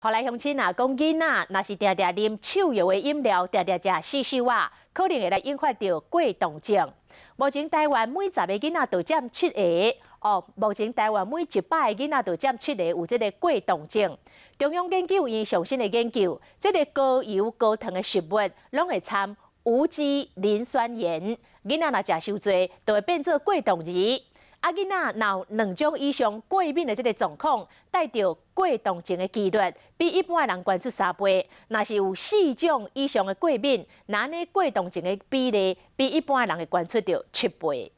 予來鄉親啊，講囡仔若是定定啉手搖的飲料，定定食四手仔，可能會來引發著過動症。目前台灣每10個囡仔就佔七個，哦，目前台灣每100個囡仔就佔七個有這个過動症。中央研究院上新的研究，這个高油高糖的食物攏會摻無機磷酸鹽，囡仔若食傷濟，就會變做過動兒。啊，囡仔若有兩種以上過敏的這个狀況，帶著過動症的幾率比一般的人懸出3倍。若是有四種以上的過敏，那按呢過動症的比例比一般的人會懸出著7倍。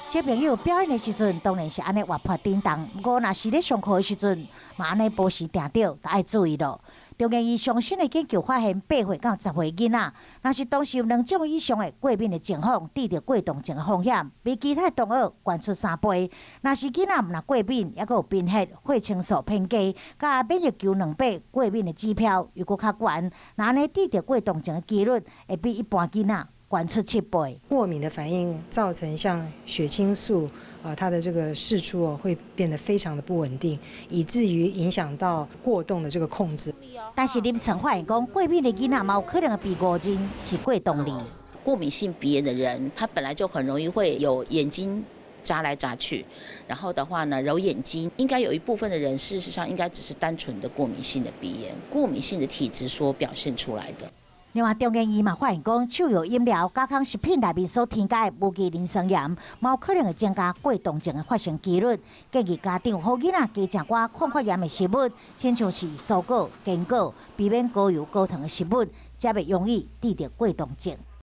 小朋友表演的時陣，當然是按呢活潑叮當。毋過，若是咧上課的時陣，嘛按呢無時定著，就愛注意咯。中研院上新的研究發現，8歲到10歲囡仔，若是同時有兩種以上的過敏的情況，得著過動症的風險，比其他同學懸出三倍。若是囡仔毋但過敏，猶閣有貧血、血清素偏低，佮免疫球蛋白過敏的指標又閣較懸，那按呢得著過動症的幾率，會比一般囡仔懸出7倍。過敏的反應造成像血清素啊，它的這個釋出哦，會變得非常的不穩定，以至於影響到過動的這個控制。但是臨床發現講，過敏的囡仔嘛有可能會被誤認是過動兒。過敏性鼻炎的人，他本來就很容易會有眼睛眨來眨去，然後的話呢，揉眼睛，應該有一部分的人，事實上應該只是單純的過敏性的鼻炎，過敏性的體質所表現出來的。另外，中研院嘛發現講，手搖飲料、加工食品內面所添加的無機磷酸鹽，嘛有可能會增加過動症的發生幾率。建議家長予囡仔加食寡抗發炎的食物，親像是蔬果、堅果，避免高油高糖的食物，才袂容易得著過動症。